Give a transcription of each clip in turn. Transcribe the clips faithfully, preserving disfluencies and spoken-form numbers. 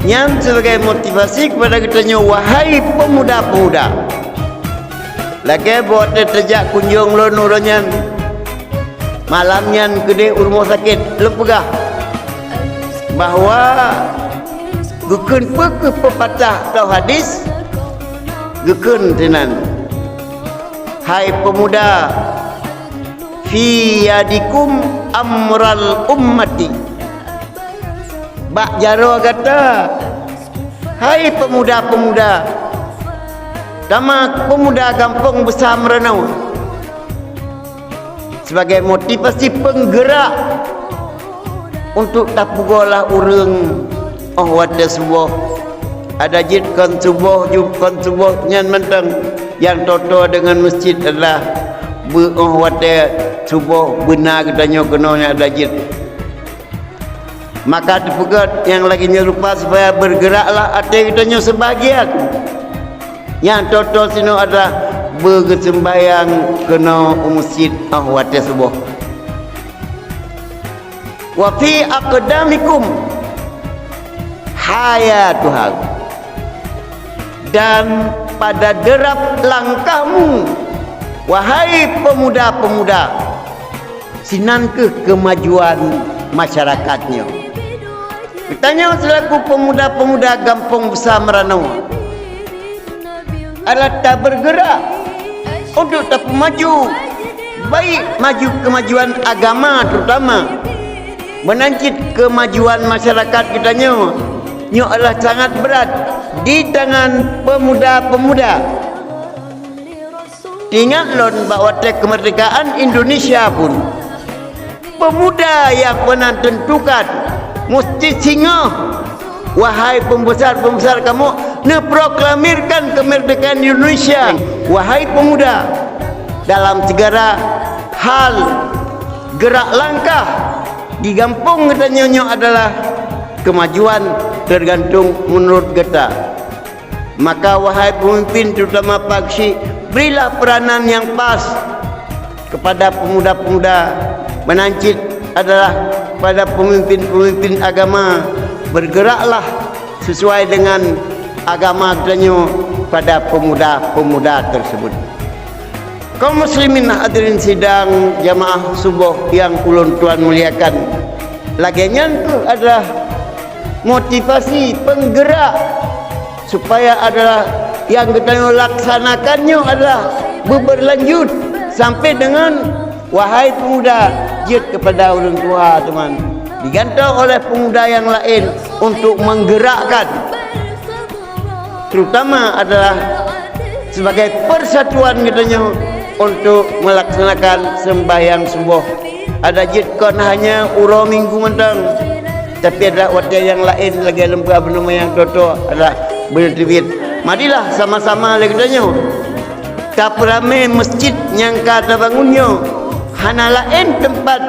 Nyan sibagai motivasi keupada geutanyoe, wahai peumuda-peumuda. Lagée boh watée teujak kunjong lôn uroe nyan, malam nyan keudeh u rumoh sakét, lôn peugah bahwa geukheun peu kheueh peupatah atau hadis, geukheun sinan, "Hai peumuda, fi yadikum amral ummati." Bak jaroe gata, hai peumuda-peumuda, tama peumuda gampông Beusa Meuranoe, sibagai motivasi peunggeurak untuk tapeugoe lah ureuëng óh watée suboh. Adak jeuet kon suboh, ju-, kon suboh nyan mantong nyang toe-toe deungon meuseujid adalah beu óh watée suboh beuna geutanyoe keunoe nyang adak jeuet. Maka teupeugét nyang lagée nyoe rupa, supaya beugeuraklah até geutanyoe seubahagian. Nyang toe-toe sinoe adalah beugeuseumbahyang keunoe u meuseujid óh watée suboh. "Wa fi aqdamikum hayatuha," dan pada deurab langkahmu, wahai peumuda-peumuda, sinan kheueh keumajuan masyarakat nyoe. Geutanyoe seulaku peumuda-peumuda gampông Beusa Meuranoe adalah tabeugeurak untuk tapeumaju, baik maju keumajuan agama terutama, meunan cit keumajuan masyarakat geutanyoe. Nyoe adalah sangat brat di tangan peumuda-peumuda. Ingat lôn bak watée keumeurdekaan Indonesia pun, peumuda nyang peunan teuntukan musti singoh, wahai peumbesar-peumbesar kamoe, neuproklamirkan keumeurdekaan Indonesia. Wahai peumuda, dalam segala hal gerak langkah di gampông geutanyoe nyoe adalah keumajuan teugantung meunurot gata. Maka, wahai peumimpin, terutama Pak Geuchik, berilah peranan nyang pas kepada peumuda-peumuda, meunan cit adalah kepada peumimpin-peumimpin agama, beugeuraklah sesuai dengan agama geutanyoe pada peumuda-peumuda tersebut. Kaum muslimin hadirin sidang jamaah suboh nyang ulôn tuan muliakan, lagée nyan kheueh adalah motivasi peunggerak supaya adalah nyang geutanyoe laksanakan nyoe adalah beubeurlanjut sampai deungon, wahai peumuda, jeuet keupada ureuëng tuha, teuma digantoe oleh peumuda nyang laén untuk menggerakkan, terutama adalah sebagai persatuan geutanyoe untuk melaksanakan sembahyang suboh. Adak jeuet kon hanya uroe Minggu mantong, tapi adalah watée nyang laén lagée leumpah beunama nyang toe-toe adalah beuneuteubit. Marilah sama-sama lé geutanyoe tapeuramé meuseujid nyang ka tabangun nyoe. Hana laén teumpat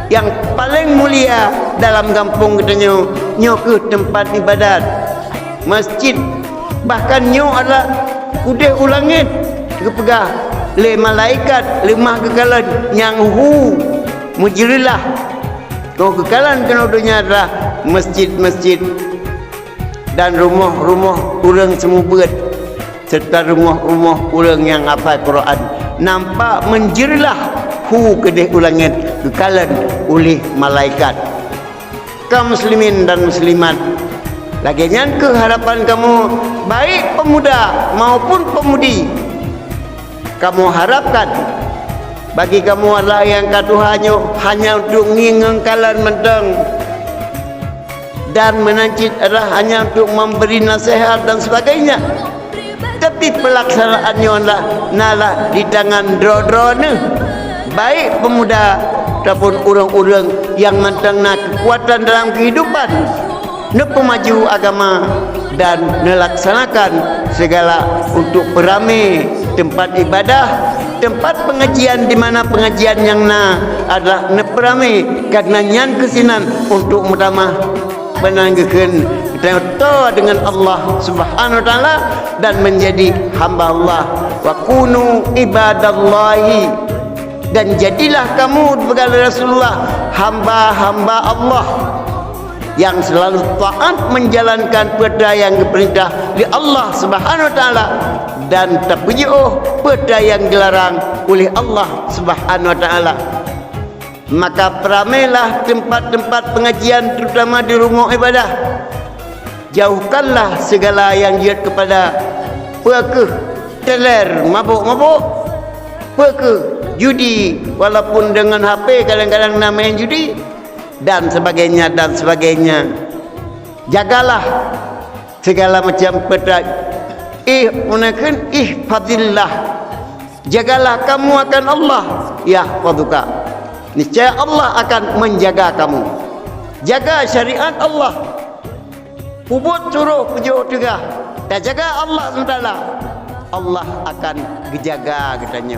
nyang paleng mulia dalam gampông geutanyoe, nyoe kheueh teumpat iébadat. Meuseujid, bahkan nyoe adalah udeh u langét, geupeugah lé malaikat leumah geukalon nyang hu meujeureulah. Nyoe geukalon keunoe donya adalah meuseujid-meuseujid dan rumoh-rumoh ureuëng seumeubeuet, serta rumoh-rumoh ureuëng nyang hafai Quran. Nampak meujeureulah hu keudeh u langét geukalon uléh malaikat. Kaum muslimin dan muslimat, lagée nyan kheueh harapan kamoe, baik peumuda maupun peumudi. Kamoe harapkan bagi kamoe adalah nyang ka tuha nyoe hanya untuk ngieng ngon kalon mantong, dan meunan cit adalah hanya untuk memberi nasihat dan sebagainya. Tapi peulaksanaan nyoe adalah na lah di tangan droe-droe neuh, baik peumuda ataupun ureuëng-ureuëng nyang mantong na keukuatan dalam keuhidupan, neupeumaju agama dan neulaksanakan segala untuk peuramé teumpat iébadah, teumpat peungajian di mana peungajian nyang na adalah neupeuramé, karna nyan keuh sinan untuk meutamah meunan geukheun geutanyoe toe deungon Allah Subhanahu wa Taala dan menjadi hamba Allah. "Wa kunu ibadallahi," dan jadilah kamu, peugah lé Rasulullah, hamba-hamba Allah. nyang seulalu taát menjalankan peue nyang geupeurintah lé Allah Subhanahu wa Taala dan tapeujiôh peue nyang geularang uleh Allah Subhanahu wa Taala. Maka peuramailah teumpat-teumpat peungajian, terutama di rumoh iébadah. Jauhkanlah segala nyang jeuet keupada peue kheueh teler mabök-mabök, peue kheueh judi, walaupun deungon H P kadang-kadang na main judi, dan sebagainya, dan sebagainya. Jagalah segala macam peue nyang, ih, meunan kheun, ihfazillah. Jagalah kamu akan Allah, yahfazuka. Niscaya Allah akan menjaga kamu. Jaga syariat Allah. Peubuet suroh, peujeuet peugah. Tajaga Allah subhanahu wa taala, Allah akan geujaga geutanyoe.